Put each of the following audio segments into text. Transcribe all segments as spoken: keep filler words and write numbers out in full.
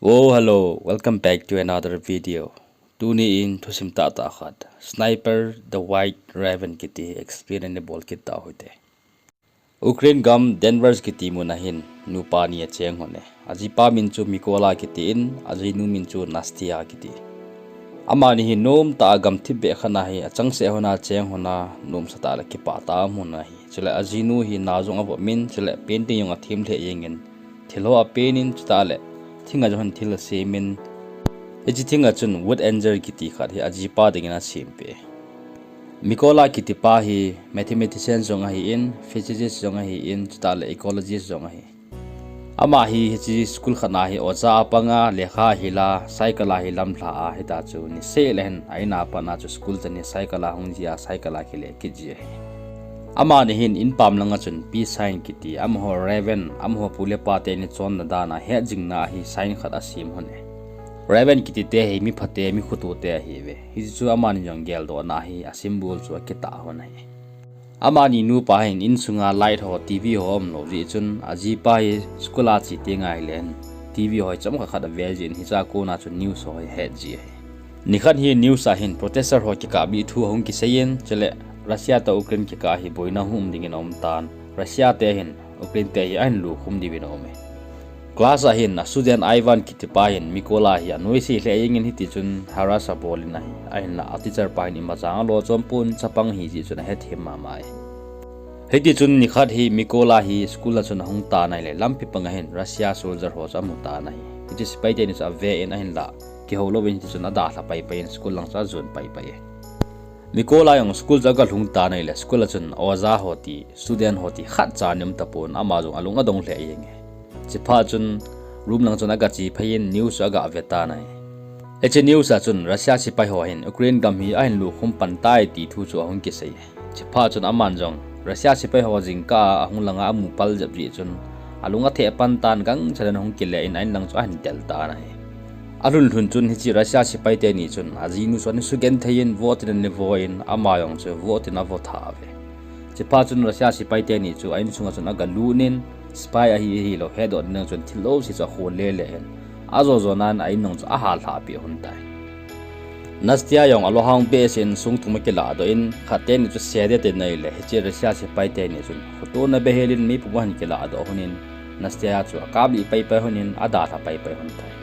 Oh, hello, welcome back to another video. Tuni in thusim tahtah khat, Sniper the White Raven kiti explain ani bol kit tau hite. Ukraine gam Donbas kiti mun ahin nupa ni acheng hon e. Ajipa min chu Mykola kiti in, ajinu min chu Nastia kiti. Amani hi nomtah a gamthip beh khat ahi, achangseh hon a cheng hon a nomsa tah le kipah tah a um hon ahi. Chule ajinu hi na jong avop in, chule painting jong athem lheh jeng in, thil ho apen in, chutah le thing a jong thil asem in, hiche thing a chun Wood Angel kiti khat hi ajipa dingin asem peh. Mykola kiti pa hi mathematician jong ahi in, physicist jong ahi in, chutah le ecologist jong ahi. Ama hi hiche school khat na hi oja apang a, lekha ahil a, cycle a hi lamlha a, hita chu niseh le hin a in a pat a chu school chan hi cycle a hung ji a, cycle a kile kit ji ahi. Amani hin in pam lang a chun peace sign kiti, amaho raven, amaho pu le pa teni chonna dan a hetjingna hi sign khat asem hon e. Raven kiti te hi mi phate, mi khoto te ahiuve. Hichu amani jong geldohna hi a symbol chu akitah hon ahi. Amani nupa hin insunga light ho, TV ho umlou jeh chun, ajipa hi school a che teng ahile hin TV ho hi chomkhat khat ave jin, hichea kona chu news ho hi ahet ji ahi. Nikhat hi news a hin protester ho kikah bih thu ahung kisei in, chule Russia toh Ukraine kikah hi boina hung um dingin aum tan, Russia te hin Ukraine te hi ahin lukhum diuvin aume. Class a hin a student Ivan kiti pa hin Mykola hi anoise lheh jeng in, hiti chun harass abol in ahi. Ahinla a teacher pa hin imacha alo chom pon, chapang ahi jeh chun ahethem mama e. Hiti chun nikhat hi Mykola hi school a chun ahung tan ahile, lampi pang a hin Russia soldier ho chu amu tan ahi. Hiche sepai teni chu ave in, ahinla kihou louvin hiti chun adalha paipai in school lang chu ajon paipai e. Mykola jong school chu aga lhung tan ahile, school a chun oja ho ti, student ho ti khatcha ana um tapon, ama jong alung adong lheh jeng e. Chuphat chun room lang chun aga che phei in news chu aga ve tan ahi. Hiche news a chun Russia sepai ho hin Ukraine gam hi ahin lukhum pan tai ti thu chu ahung kisei. Chuphat chun aman jong Russia sepai ho jingkah a ahung lang a amu pal jep jeh chun alung atheh pan tan, gangchel in ahung kile in a in lang chu ahin tel tan ahi. Alhun lhun chun hiche Russia sepai teni chun ajinu chu ana sugenthei in voh tin ana voh in, ama jong chu voh tin avo tha uve. Chuphat chun Russia sepai teni chu a insunga chun aga lut in, spy ahi ahilou hetdoh ding chun thil jouse chu akhol lele in, ajo jo nan a in jong chu ahallhah peh hon tai. Nastia jong alunghang behseh in songtum akilahdoh in, khat teni chu se ding atin ahile, hiche Russia sepai teni chun khotona behel in meipum ahin kilahdoh hon in, Nastia chu akaplih paipai hon in, adalha paipai hon tai.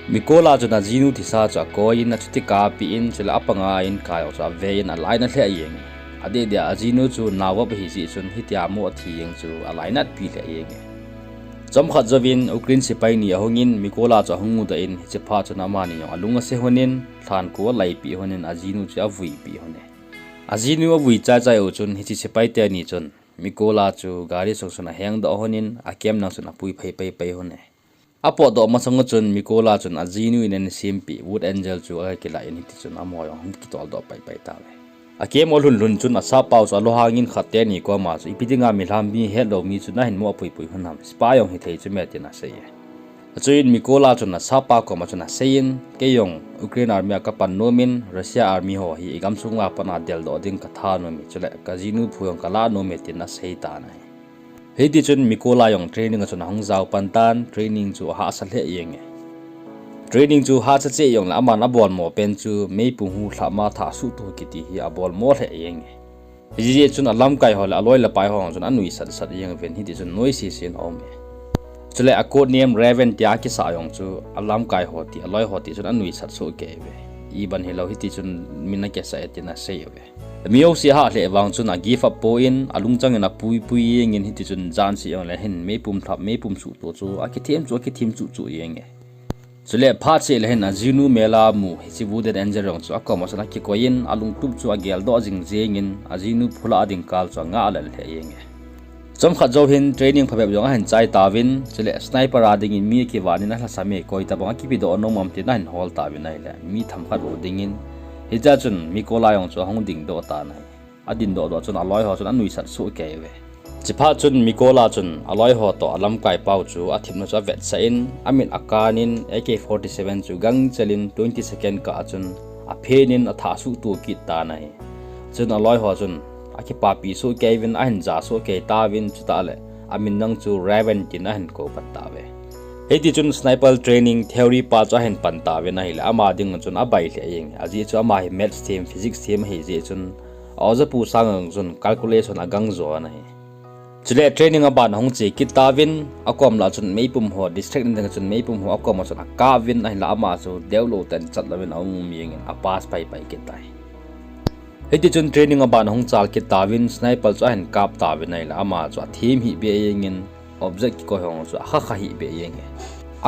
Mykola chun ajinu thisa chu akoi in, achuti kapeh in, chule apanga a in kai ho chu ave in alainat lheh jeng e. Adeh deh a ajinu chu nao vop ahi jeh chun hitia mo athi jeng chu alainatpi lheh jeng e. Chomkhat jouvin Ukraine sepai ni ahung in, Mykola chu ahung mudoh in, hiche phat chun amani jong alung ase hon in, lhankho alaipeh hon in, ajinu chu avuipeh hon e. Ajinu avui chaichai u chun hiche sepai teni chun Mykola chu gari sung chun ahengdoh hon in, a camp lang chun apui phei paipai hon e. Apotdoh masang u chun Mykola chun ajinu in ana sempeh Wood Angel chu aga kilah in, hiti chun amaho jong ahung kitoldoh paipai tauve. A camp alhun lhun chun asappa u chu alunghang in khat teni koma chu, ipi dinga milham mi hetlou mi chu nahin mo apuipui hon ham, spy jong hithei chu me, tin asei e. Chuin Mykola chun asappa koma chun asei in, kei jong Ukraine army a kapan nom in, Russia army ho hi igamsung uva pat a deldoh ding katha nom e, chule kajinu phu jong kalah nom e, tin asei tan ahi. Hiti chun Mykola jong training a chun ahung jao pan tan, training chu ahahsa lheh jeng e. Training chu hahsa cheh jongle aman abolmo pen chu meipum hu lhah ma thah suhto kiti hi abolmo lheh jeng e. Hijeh chun alamkai ho le aloi le pai ho jong chun anuisat sat jeng uvin, hiti chun noise se in aum e. Chule a code name Raven tia akisah jong chu alamkai ho ti, aloi ho ti chun anuisat soh kei uve. Iban hilou, hiti chun min akisah e, tin asei uve. Mi jouse ahah lheh vang chun a give up poi in, alungchang in apuipui jeng in, hiti chun jan seh jongle hin meipum lhah, meipum suhto chu akithem chu akithem chuh chuh jeng e. Chule phat seh le hin ajinu mel a mu hiche Wood Angel jong chu akoma chun akikoi in, alungtup chu ageldoh jing jeng in, ajinu phulah ding kal chu angah lel lheh jeng e. Chomkhat jou hin training phabep jong ahin chai tauvin, chule sniper a dingin mi akivan in alhasam e, koi tobang akipedoh nom am tin ahin hol tauvin ahile, mi themkhat bou dingin, hichea chun Mykola jong chu ahung dingdoh tan ahi. Adingdoh doh chun aloi ho chun anuisat soh kei uve. Chuphat chun Mykola chun aloi ho toh alamkai pau chu athemna chu avetsah in, amit akan in, AK forty-seven chu gangchel in twenty second kah a chun aphen in athah suhto kit tan ahi. Chun aloi ho chun akipapi soh kei uvin, ahin ja soh kei tauvin, chutah le amin dang chu Raven tin ahin kou pan tauve. Hiti chun sniper training theory pa chu ahin pan tauvin ahile, ama ding chun abai lheh jeng e. Ajeh chu ama hi maths them, physics them ahi jeh chun, a ojapu sanga chun calculation agang jo ana hi. Chule training aban ahung che kit tauvin, akom lah chun meipum ho, distract na ding chun meipum ho akom a chun akap uvin, ahinla ama chu deulou tah in chat louvin aum um jeng in, a pass pai pai kit tai. Hiti chun training aban ahung chal kit tauvin, sniper chu ahin kap tauvin ahile, ama chu athem hih beh jeng in, object kikoi ho chu akha kha hih beh jeng e.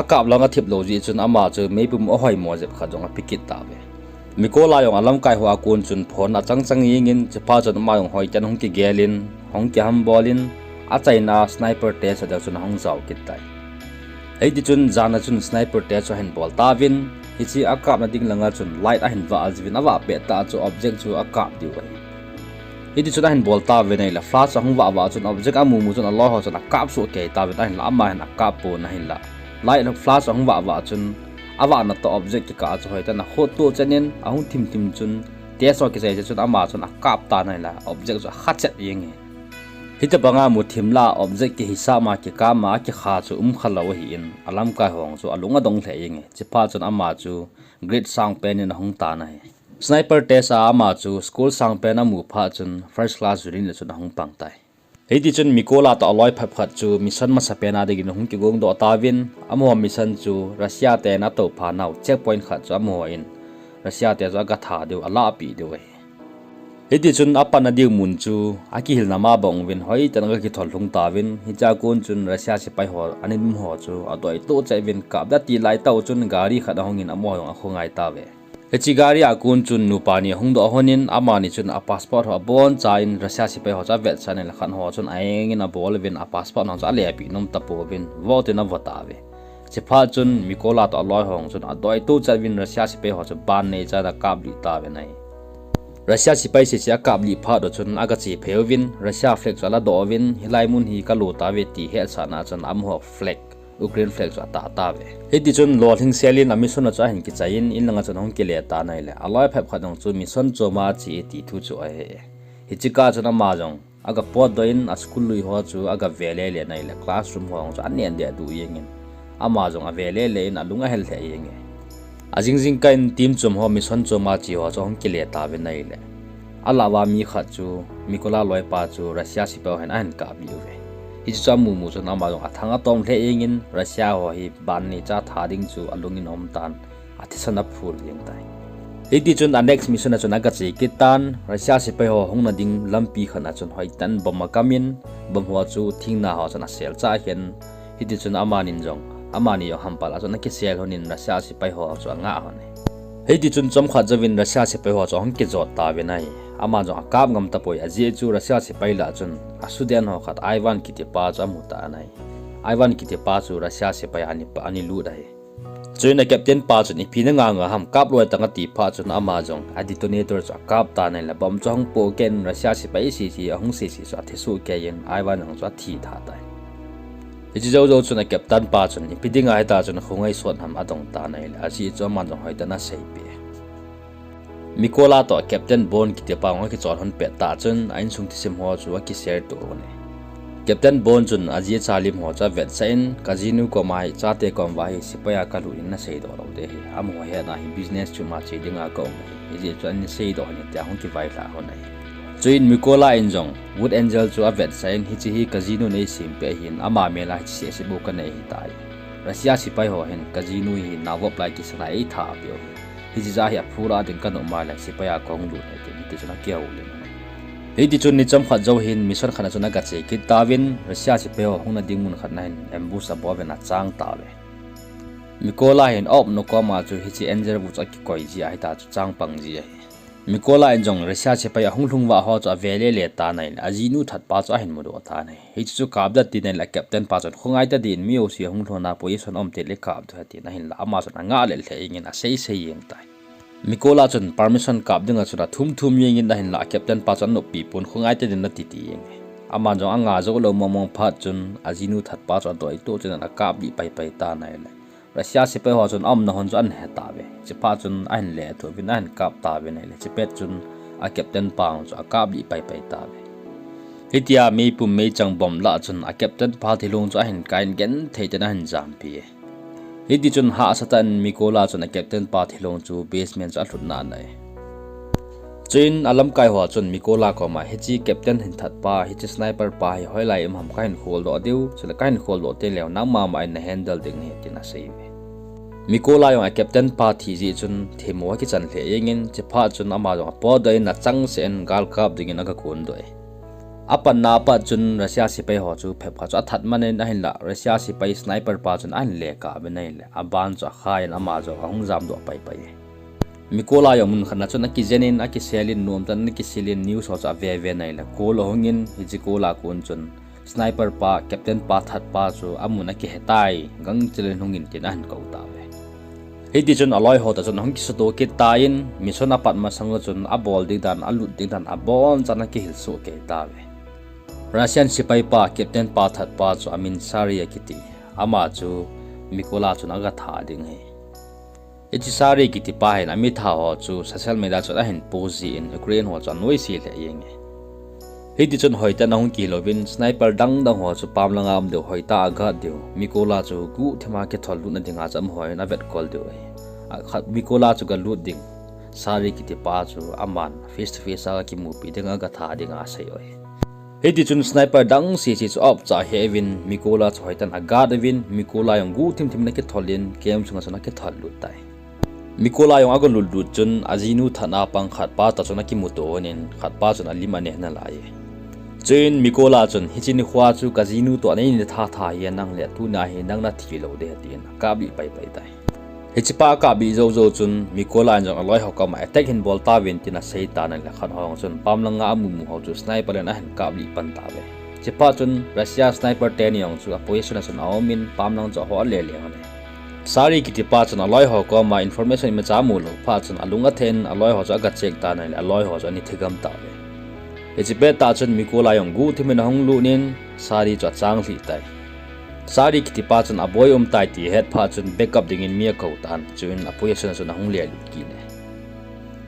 Akap lang athip lou jeh chun ama chu meipum ahoimo jep khat jong ape kit tauve. Mikola jong alamkai ho a kon chun phone achang chang jeng in, chuphat chun ama jong hoitah in hung kigel in, hung kihambol in, achaina sniper test a ding chun ahung jao kit tai. Hiti chun jan a chun sniper test chu ahin bol tauvin, hiche akapna ding langa chun light ahin vah jiuvin, avah pet tah chu object chu akap diu ahi. Hiti chun ahin bol tauvin ahile, flash ahung vah vah chun object amu mu chun aloi ho chun akap soh kei tauvin ahinla, ama hin akap pon ahinla, light flash ahung vah vah chun avahna toh object kikah chu hoitah in akhut toh chen in ahung thim thim chun, test ho kichai chun ama chun akap tan ahile, object chu akha chet jeng e. Hitobanga muthim lah a object kihisah ma kikap ma akikha chu um kha lou ahin, alamkai ho chu alung adong lheh jeng e. Chuphat chun ama chu grade sang pen in ahung tan ahi. Sniper test a ama chu score sang pen amu phat chun first class unit a chun ahung pang tai. Hiti chun Mikola toh aloi phabep khat chu mission masa pen a dingin ahung kigong doh tauvin, amaho mission chu Russia ten atoupha nau checkpoint khat chu amaho in Russia te chu aga tha diu, alahpeh diu ahi. Hiti chun apanna diu mun chu akihilna ma bang uvin hoitah in aga kithol lhung tauvin, hichea kon chun Russia sepai ho ana um ho chu adoi toh chet uvin, kap ding ati lai tah u chun gari khat ahung in amaho jong akhongai tauve. Hiche gari a kon chun nupa ni ahung doh lhon in, amani chun a passport ho aboncha in Russia sepai ho chu avetsah in, khat ho chun a-eng in abol uvin, a passport ho chu alepeh nom tapouvin, vo tin avo tauve. Chuphat chun Mikola toh aloi ho chun adoi toh chet uvin Russia sepai ho chu ban neicha in akaplih tauvin ahi. Russia sepai sese akaplih phat u chun aga che phei uvin, Russia flag chu aladoh uvin, hilai mun hi kalo tauve ti hetsahna chun amaho flag, Ukraine flag chu atah tauve. Hiti chun lolhing sel in a mission a chu ahin kichai in, in langa chun ahung kile tan ahile, aloi phabep khat jong chu mission chom a ache e ti thu chu ahe e. Hiche kah chun ama jong aga potdoh in, a school lui ho chu aga ve lele in ahile, classroom ho chu anen deh duh jeng in, ama jong ave lele in alung ahel lheh jeng e. Ajing jing kah in team chom ho, mission chom a che ho chu ahung kile tauvin ahile, alah uva mi khat chu Mikola loipa chu Russia sepai ho hin ahin kaplih uve. Hiche chu amu mu chun ama jong athang atom lheh jeng in, Russia ho hi ban neicha tha ding chu alung in aum tan, athisan aphul jeng tai. Hiti chun a next mission a chun aga che kit tan, Russia sepai ho hungna ding lampi khat a chun hoitah in bomb akam in, bomb ho chu thingna ho chun asel chah khen, hiti chun amanin jong, amani jong hampal a chun akisel lhon in Russia sepai ho chu angah lhon e. Hiti chun chomkhat jouvin Russia sepai ho chu ahung kijot tauvin ahi. Aman jong akap ngam tapoi, ajeh chu Russia sepai lah chun a student ho khat Ivan kiti pa chu amu tan ahi. Ivan kiti pa chu Russia sepai a ani, ani lut ahi. Chuin a captain pa chun, "Ipi nanga nga ham, kap loi tang," ati phat chun ama jong a detonator chu akap tan ahile, bomb chu ahung pohkeh in Russia sepai sese ahung sese chu athi sohkei in Ivan jong chu athi tha tai. Hiche jou jou chun a captain pa chun, "Ipi dinga hitia chun khongai sot ham?" adong tan ahile, ajeh chu aman jong hoitah in aseipeh e. Mikola toh Captain Bond kiti pa jong akichol lhon pet tah chun a insung thusim ho chu aki share to uvin ahi. Captain Bond chun aji acha lim ho chu avetsah in, "Kajinu koma hi, chate kom uva hi sepai a kalut in nasei doh lou ding ahi. Amaho hetna hi business chom a che dinga kaum ahi. Hijeh chun ahin seidoh lhon e," tia hung kivailhah lhon ahi. Chuin Mikola in jong Wood Angel chu avetsah in, "Hiche hi Kajinu in eisempeh ahin, ama mel a hiche sehse bou kanei ahitai. Russia sepai ho hin Kajinu hi naovop lai kisan a eitha peh u ahi. Hiche jeh a hi aphur a ding kanom a le sepai a kahung lut ahi," tin hiti chun akihoulim lhon e. Hiti chun ni chomkhat jou hin mission khat a chun aga che kit tauvin, Russia sepai ho hungna ding mun khat na hin ambush abol uvin achang tauve. Mikola hin a-opna koma chu hiche Angel Wood chu akikoi ji ahitai, chu chang pang ji ahi. Mikola in jong Russia sepai ahung lhung vah ho chu ave lele tan ahile, ajinu thatpa chu ahin mudoh tan ahi. Hiche chu kap ding ati nahile, a captain pa chun khongai tadin mi jouse ahung lhon a position um teng le kap ding ahi tin ahinla, ama chun angah lel lheh jeng in asei sei jeng tai. Mikola chun permission kap dinga chun athum thum jeng in ahinla, a captain pa chun anoppi pon, khongai tadin ati ti jeng e. Aman jong anga jou lou mong mong phat chun ajinu thatpa chu adoi toh chun ana kaplih pai pai tan ahile, Russia sepai ho chun aumna hon chu ahin he tauve. Chuphat chun ahin lethuh uvin ahin kap tauvin ahile, chupet chun a captain pa chu akaplih pai pai tauve. Hitia meipum meichang bomb lah chun a captain pa thilong chu ahin kai in genthei tah in ahin jampi e. Hiti chun hahsa tah in Mikola chun a captain pa thilong chu basement chu alhut nai. Chuin alamkai ho chun Mikola koma, hiche captain hin that pa, hiche sniper pa hi hoilai um ham kahin kholdoh diu, chule kahin kholdoh teng leh nangma ma in na handle ding ahi, tin asei uve. Mikola jong a captain pa thi jeh chun themmo akichan lheh jengin, chuphat chun ama jong apotdoh in achangseh in gal kap dingin aga kondoh e. Apanna apat chun Russia sepai ho chu phabep khat chu athat man in ahinlah, Russia sepai sniper pa chun ahin le kap in ahile, aban chu akhai in ama jong ahung jamdoh paipai e. Mikola jong mun khat na chun akijen in, akisel in, nomtah in akisil in, news ho chu ave ve in ahile, call ahung in, hiche call a kon chun sniper pa, captain pa that pa chu amun akihe tai, gangchel in hung in tin ahin kou tauve. Hiti chun aloi ho toh chun ahung kisuto kit tan, mission apat masang chun abol ding dan, alut ding dan abonchan akihil soh kei tauve. Russian sepai pa, captain pa that pa chu amin Sari akiti, ama chu Mikola chun aga tha ding ahi. Hiche Sari kiti pa hin amitha ho chu social media chun ahin post jin Ukraine ho chu anoise lheh jenge. Hiti chun hoitah in ahung kihil uvin, sniper dang dang ho chu pam langa um diu, hoitah a guard diu, Mikola chu guhthima kithol lutna dinga chu amaho in avetkol diu ahi. Akhat Mikola chu galut ding, Sari kiti pa chu aman face to face a kimupi dinga aga tha dinga asei u ahi. Hiti chun sniper dang sese chu apcha ahe uvin, Mikola chu hoitah in a guard uvin, Mikola jong guhthim thim in akithol in camp sunga chun akithol lut tai. Mikola jong aga lut lut chun ajinu thatna pang khat pa toh chun akimuto in, khat pa chun alim ane nalai e. Chuin Mikola chun, hiche nikho chu kajinu toh nei ni tha tha hi nang le, tunia hi nang nathi lou ding ahi, tin akaplih paipai tai. Hiche pa akaplih jou jou chun Mikola in jong aloi ho koma, attack hin bol tauvin tin asei tan ahile, khat ho jong chun pam langa amu mu ho chu sniper in ahin kaplih pan tauve. Chuphat chun Russia sniper teni jong chu a position a chun aum in, pam lang chu aho le le uve. Sari kiti pa chun aloi ho koma information imacha amu lou phat chun alung athe in, aloi ho chu aga check tan ahile, aloi ho chu ana thigam tauve. Hiche pettah chun Mikola jong guhthim in ahung lut in, Sari chu achang lhih tai. Sari kiti pa chun aboi um tai ti ahet phat chun backup dingin mi akou tan, chuin a position a chun ahung le lut kit e.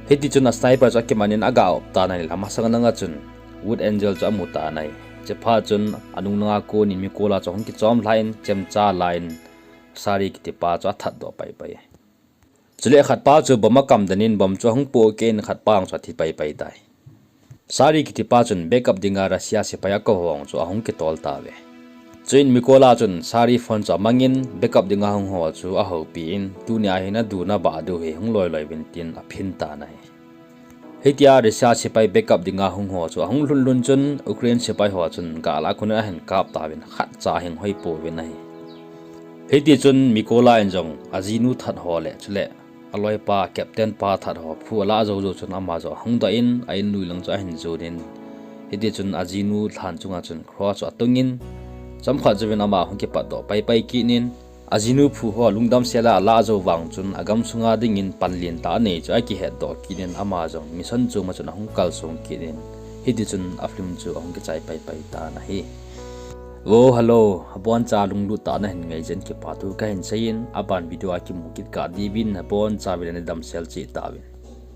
Hiti chun a sniper chu akiman in aga op tan ahile, amasang langa chun Wood Angel chu amu tan ahi. Chuphat chun anung langa kon in Mikola chu ahung kichom lhai in, chemcha la in, Sari kiti pa chu athat doh paipai e. Chule khat pa chu bomb akam den in, bomb chu ahung pohkeh in, khat pa jong chu athi paipai tai. Sari kiti pa chun backup dinga Russia sepai akou ho jong chu ahung kitol tauve. Chuin Mikola chun Sari phone chu amang in, backup dinga hung ho chu ahoupi in, tunia hi nadu nabah diu hi hung loi loi uvin tin aphin tan ahi. Hitia Russia sepai backup dinga hung ho chu ahung lhun lhun chun Ukraine sepai ho chun gal a kon in ahin kap tauvin, khatcha ahing hoi pouvin ahi. Hiti chun Mikola in jong ajinu that ho le chule aloipa captain pa that ho phu alah jou jou chun ama jong ahung doh in, a in lui lang chu ahin jon in, hiti chun ajinu lhan chunga chun cross chu atung in, chomkhat jouvin ama ahung kipatdoh paipai kit in, ajinu phu ho lungdam sela alah jou vang chun agam sunga dingin pan lentah anei chu akihetdoh kit in, ama jong mission choma chun ahung kalsong kit in, hiti chun a film chu ahung kichai paipai tan ahi. Vo, hello, aboncha lunglut tah a nahin ngai jeh in kipa thu kahin sei in, aban video a kimu kit kah diuvin abonchauvin nadamsel cheh tauvin.